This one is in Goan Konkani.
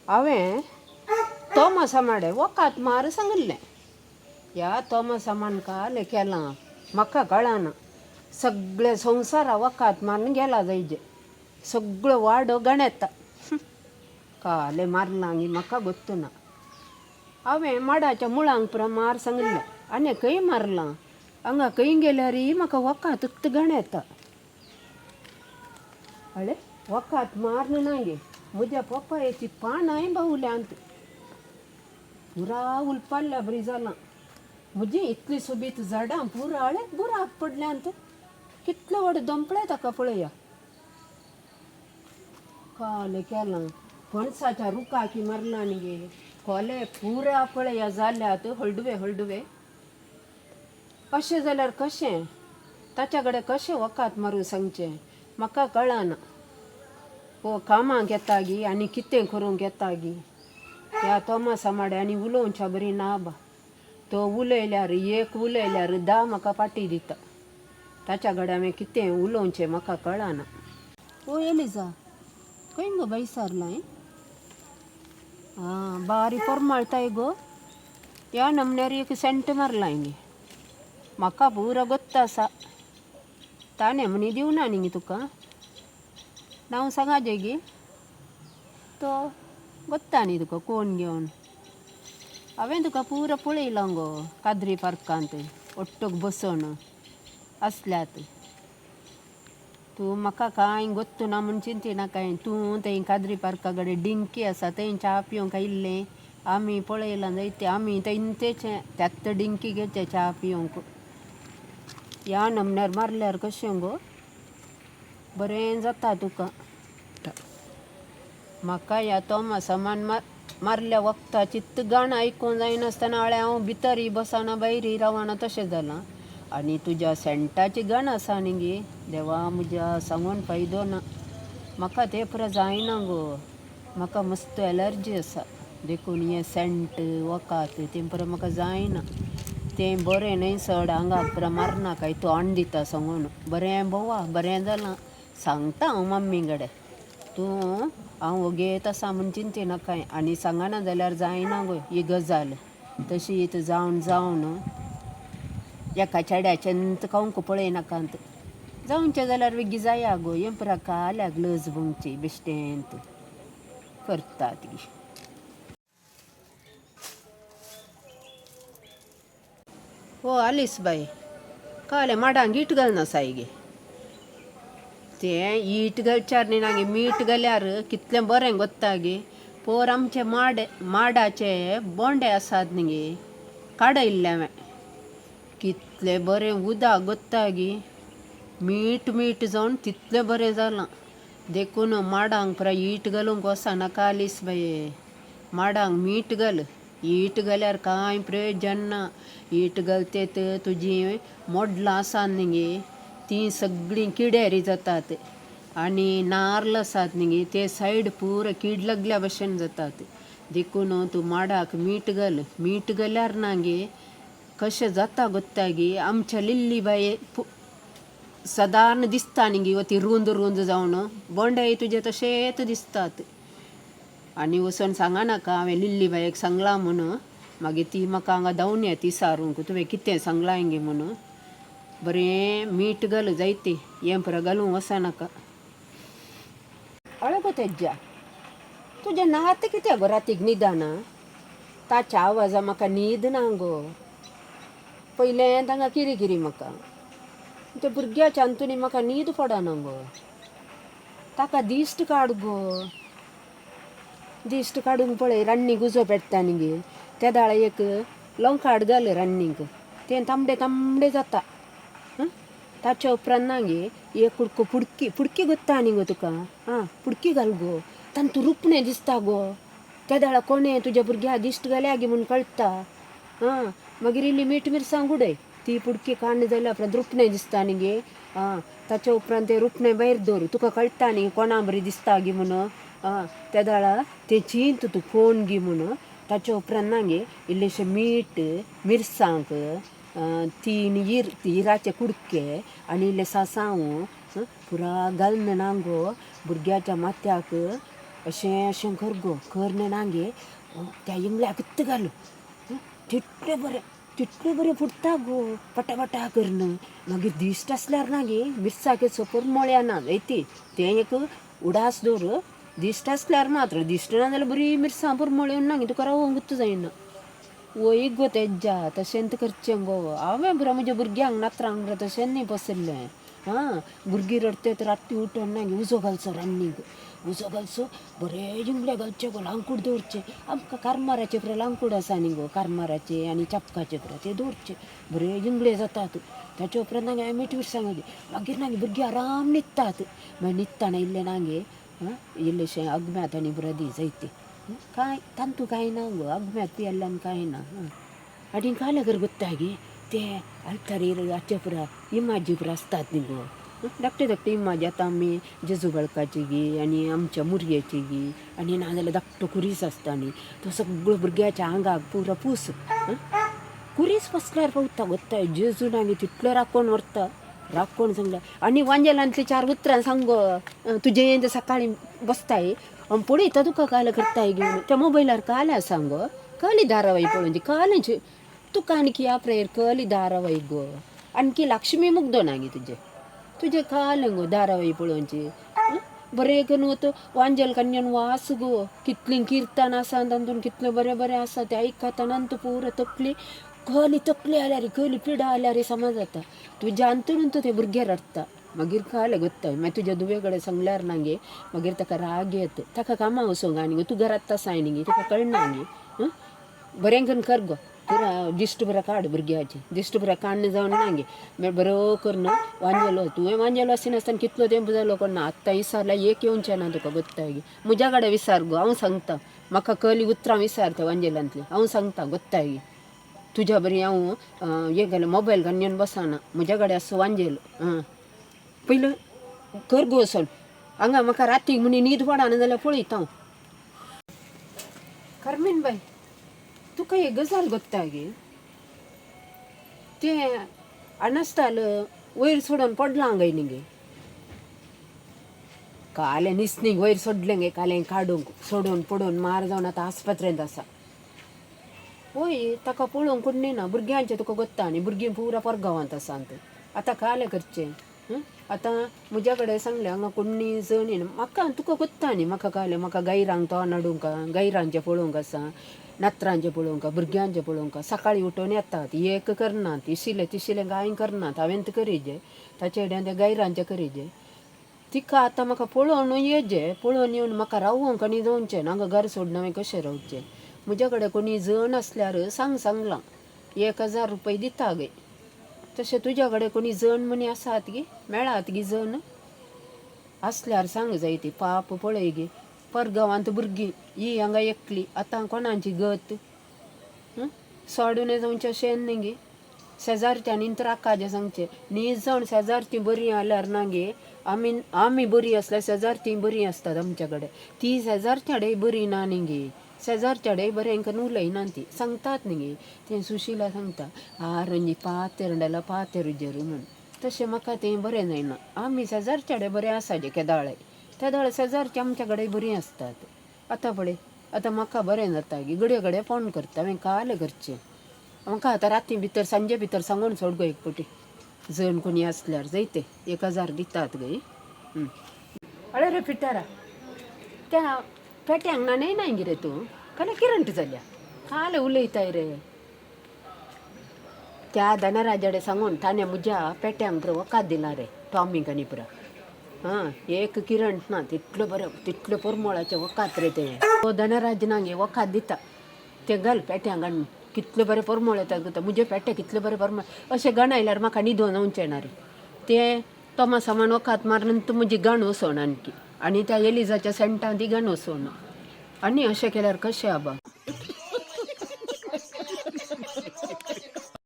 हांवें तोमासा माडे वखद मार सांगिल्लें. ह्या तोमासा कालें केलां म्हाका कळना. सगळे संवसारा वखद मारून गेला जायजे. सगळो वाडो गणेता कालें मारलां गी म्हाका गोत्तू ना. हांवें माडाच्या मुळांक पुरा मार सांगिल्लें. आनी खंय मारलां हांगा खंय गेल्यार म्हाका वखदूच गणेता. अळे वखद मारून ना गे म्हज्या पप्पायेची पानांय बावल्यांत पुरा उलपाल्ल्या बरी जालां. म्हजी इतली सोबीत झाडां पुरा अळे बुराक पडल्यांत. कितलो व्हड दोंपळे ताका पळया. कालें केलां पणसाच्या रुखाकी मारलां न्ही गे. कोले पुरा पळया जाल्यात हळडुवे हळडुवे. अशें जाल्यार कशें ताच्या कडेन कशें वखद मारूंक सांगचें म्हाका कळना. हो कामाक येता गी आनी कितें करूंक येता गी. ह्या तोमासा माडे आनी उलोवच्या बरी ना बा. तो उलयल्यार एक उलयल्यार धा म्हाका फाटी दिता. ताच्या कडेन हांवें कितें उलोवचें म्हाका कळना. ओ एलिजा खंय गो बाई सारलां? आं बारी परमळताय गो. ह्या नमन्यार एक सेंट मारलां गे. म्हाका पुरो गोत्त आसा. ताणें म्हणी दिवना न्ही गे तुका. नांव सांगाजे गे. तो गोत्ता न्ही तुका कोण घेवन. हांवें तुका पुरो पळयलां गो काद्री पार्कांत ओट्टोक बसोन आसल्यात. तूं म्हाका कांय गोत्तू ना म्हूण चिंती नाकाय. तूं थंय काद्री पार्का कडेन डिंकी आसा थंय च्या पिवंक आयिल्लें. आमी पळयलां जायतें. आमी थंयचेच त्याच डिंकी घेचे च्या पिवंक. ह्या नमन्यार मारल्यार कशें गो बरें जाता तुका. म्हाका ह्या तोमासामान मारल्या वखदाची गाणं आयकूंक जायनासतना अळें हांव भितरय बसना भायरय रावना तशें जालां. आनी तुज्या सेंटाची गाणं आसा न्ही गे देवा म्हज्या सांगून फायदो ना. म्हाका तें पुरो जायना गो. म्हाका मस्त एलर्जी आसा देखून हें सेंट वखद तें पुरो म्हाका जायना. तें बरें न्हय चड आंगाक पुरो मारनाकाय तोंड दिता सांगून. बरें भोवा बरें जालां. सांगता हांव मम्मी कडेन. तूं हांव वोगेत आसा म्हूण चिंती नाकाय. आनी सांगना जाल्यार जायना गो ही गजाल. तशी जावन जावन एका चेड्याचें खावंक पळयनाकात. जावचें जाल्यार बेगी जाया गो. हें पुरा काल्याक लज भोंगची बेश्टेंत करतात गी. ओ आलीस बाय कालें माडांक ईट घालना साय गे. तें ईट घालच्यार न्ही गे मीठ घाल्यार कितलें बरें गोत्ता गे. पोर आमचे माड माडाचे बोंडे आसात न्ही गे काडयल्ले हांवें. कितलें बरें उदक गोत्ता गे. मीठ मीठ जावन तितलें बरें जालां. देखून माडांक पुरा ईट घालूंक वचनाका आलीस बाये. माडांक मीठ घाल. ईट घाल्यार कांय प्रयोजन ना. ईट घालतेत तुजी मोडलां आसा न्ही गे तीं सगळीं किड्यारी जातात. आनी नार्ल आसात न्ही गे ते सायड पुरो कीड लागल्या भशेन जातात. देखून तूं माडाक मीठ घाल. मीठ घाल्यार ना गे कशें जाता गोत्ता गे. आमच्या लिल्ली बाये सदांच दिसता न्ही गे ती रूंद रूंद जावन बोंडेय तुजे तशेच दिसतात. आनी वचून सांगा नाका हांवें लिल्ली बायेक सांगलां म्हूण. मागीर ती म्हाका हांगा धांवून येता विचारूंक तुवें कितें सांगलां गे म्हूण. बरें मीठ घाल जायतें. हें पुरो घालूंक वचनाका. अळे गो तेज्या तुजें नात कित्याक गो रातीक न्हिदना. ताच्या आवाजा म्हाका न्हीद ना गो. पयलें तांकां किरी किरी म्हाका. त्या भुरग्याच्या अंतुनी म्हाका न्हीद पडना गो. ताका दिश्ट काड गो. दिश्ट काडूंक पळय रान्नीक उजो पेट्टा न्ही गे. तेदाळा एक लोंकाड घाल रान्नीक. तें तांबडें तांबडें जाता. ताच्या उपरांत ना गे एक कुडको पुडकी पुडकी गोत्ता न्ही गो तुका. आं पुडकी घाल गो. तांतूं रुपणें दिसता गो. तेदाळा कोणें तुज्या भुरग्याक दिश्ट घाल्या गे म्हूण कळटा. आं मागीर इल्ली मीठ मिरसांग उडय. ती पुडकी काण्ण जाल्या उपरांत रुपणें दिसता न्ही गे. आं ताच्या उपरांत तें रुपणें भायर दवर. तुका कळटा न्ही कोणा बरी दिसता गी म्हूण. आं तेदाळा तें चिंत तूं कोण गी म्हूण. ताच्या उपरांत ना गे इल्लेशें मीठ मिरसांग तीन हिराचे कुडके आनी इल्लें सासांव पुरा घालून ना गो भुरग्याच्या माथ्याक अशें अशें कर गो कर न्ही ना गे त्या इंगळ्याक कित्त घालू तितलें बरें तितलें बरें फुट्टा गो पटापटा करून. मागीर दिश्ट आसल्यार ना गे मिरसांगेचो परमळ ना जायती तें एक उडास दवर. दिश्ट आसल्यार मात्र दिश्ट ना जाल्यार बरी मिरसांग परमळ येवन ना गे तुका रावोंकूच जायना. वय गो तेज्या तशेंच करचें गो. हांवें पुरो म्हज्या भुरग्यांक नातरांक पुरो तशें न्ही पसरलें. आं भुरगीं रडटे राती उठोन ना गे उजो घालचो रान्नीक उजो घालचो बरें जिंगले घालचे गो लांकूड दवरचें. आमकां करमाराचें पुरो लांकूड आसा न्ही गो करमाराचें आनी चापकाचें पुरो तें दवरचें बरें जिंगले जातात. ताचे उपरांत ना गे हांवें मीठ मिरसांग घाली मागीर ना गे भुरगीं आराम न्हिदतात. मागीर न्हिदतना इल्लें ना गे इल्लेशें अगम्यात आनी पुरो दी जायते कांय तांतू कांय ना गो अगम्यात पियेल्ल्यान कांय ना. आनी कांय कर गोत्ता गे ते आल्तारीर हाचे पुरा इमाजी पुरो आसतात न्ही गो धाकटे धाकटे इमाजी. आतां आमी जेजू बाळकाची गी आनी आमच्या मुरयेची गी आनी नाजाल्यार धाकटो खुरीस आसता न्ही तो सगळो भुरग्याच्या आंगाक पुरो पूस खुरीस पसल्यार पावता गोत्ताय जेजू ना गे तितलो राखोवन व्हरता राखोवन सांगला. आनी वांजेलांतली चार उतरां सांग गो तुजें सकाळीं बसताय पळयता तुका काल करताय घेवन त्या मोबायलार काल आसा गो कहली धारावाही पळोवची कालच तुका आणखी ह्या प्रेयर कहली धारावाही गो आणखी लक्ष्मी मुग्दो ना गे तुजे तुजे काल गो धारावाही पळोवची. बरें करून वता वांजेल कन्यान वास गो कितलीं किर्तन आसा तातूंत कितलें बरें बरें आसा तें आयकतना पुरो तकली कहली तकली आल्यार कहली पिडा आल्यार समज जाता तुज्या अंतरून ते भुरगे रडटा. मागीर काले गोत्ताय मागीर तुज्या धुवे कडेन सांगल्यार ना गे मागीर ताका राग येता ताका कामां वचोंक आनी गो तूं घरांत आसाय न्ही गे तुका कळना गे. बरें करून कर गो पुरा दिश्ट पुरा काड भुरग्याची दिश्ट पुरा काडून जावन ना गे मागीर बरो करून वांजेलो. तुवें वांजेलो आसनासतना कितलो तेंप जालो कोण ना आत्तां विसारल्यार एक येवचें ना तुका गोत्ताय गे. म्हज्या कडेन विसार गो हांव सांगता म्हाका कहली उतरां विसारता वांजेलांतली हांव सांगता गोत्ताय गे. तुज्या बरी हांव हें घाल मोबायल घालून येवन बसना म्हज्या कडेन आसा वांजेल. आं पयलीं कर गो वचोन हांगा म्हाका रातीक म्हणी न्हीद पडना जाल्यार पळयता हांव. करमीन बाय तुका एक गजाल गोत्ता गे तें अनस्ताल वयर सोडून पडलां गाय न्ही गे कालें निसणीक वयर सोडलें गे कालें काडूंक सोडून पडून मार जावन आतां आस्पत्रेंत आसा. वय ताका पळोवंक कोण ना भुरग्यांचें तुका गोत्ता न्ही भुरगीं पुरा परगांवांत आसा आतां कालें करचें. आतां म्हज्या कडेन सांगलें हांगा कोण्णी जण येना म्हाका तुका गोत्ता न्ही म्हाका कालें म्हाका गायरांक तोंड हाडूंक गायरांचें पळोवंक आसा नातरांचें पळोवंक भुरग्यांचें पळोवंक सकाळीं उठोवन येतात एक करनात इशिल्लें तिशिल्लें कांय करनात हांवें करीजे ताचे कडेन त्या गायरांचें करीजे. तिका आतां म्हाका पळोवन येजे पळोवन येवन म्हाका रावोंक आनी जावचें ना हांगा घर सोडून हांवें कशें रावचें. म्हज्या कडेन कोणी जण आसल्यार सांग सांगलां 1000 रुपया दिता गे. तशें तुज्या कडेन कोणी जण म्हणी आसात गे मेळात गे जण आसल्यार सांग जाय ती पाप पळय गे परगांवांत भुरगीं ही हांगा एकली आतां कोणाची गत सोडून जावचें अशें न्ही गे. शेजारच्यांनी तर आकाजें सांगचें न्हीद जावन शेजारचीं बरीं आल्यार ना गे आमी आमी बरीं आसल्यार शेजारचीं बरीं आसतात आमच्या कडेन ती शेजारच्या कडेन बरी ना न्ही गे शेजारच्या कडेन बरें करून उलयना ती सांगतात न्ही गे तें सुशिला सांगता आरंजी पातेरंडाला पातेरुजेर म्हूण तशें म्हाका तें बरें जायना. आमी शेजारच्या कडेन बरें आसा जे केदाळे तेदाळे शेजारची आमच्या कडेन बरीं आसतात. आतां पळय आतां म्हाका बरें जाता गे घडये घडये फोन करता हांवें काल करचें म्हाका आतां राती भितर सांजे भितर सांगून सोड गो एक पटी जण कोणी आसल्यार जायते 1000 दितात गे. अळे रे फिटारा त्या पेट्यांक ना न्हय ना गे रे तूं काल किरंट जाल्या काल उलयताय रे त्या धनराजाडे सांगून ताणें म्हज्या पेट्यांक पुरो वखद दिला रे टॉमीक आनी पुरो. आं एक किरंट ना तितलो बरें तितलें परमळाचें वखद रे तें तो धनराज ना गे वखद दिता तें घाल पेट्यांक हाडून कितलें बरें परमळ येता गो म्हजे पेटे कितले बरें परमळ अशें गण आयल्यार म्हाका न्हिदोन वचचें ना रे तें तोमा सामान वखद मारून तूं म्हजी गण वचोन आणखी आनी त्या एलिजाच्या सेंटान ती गण वचोन आनी अशें केल्यार कशें आबा.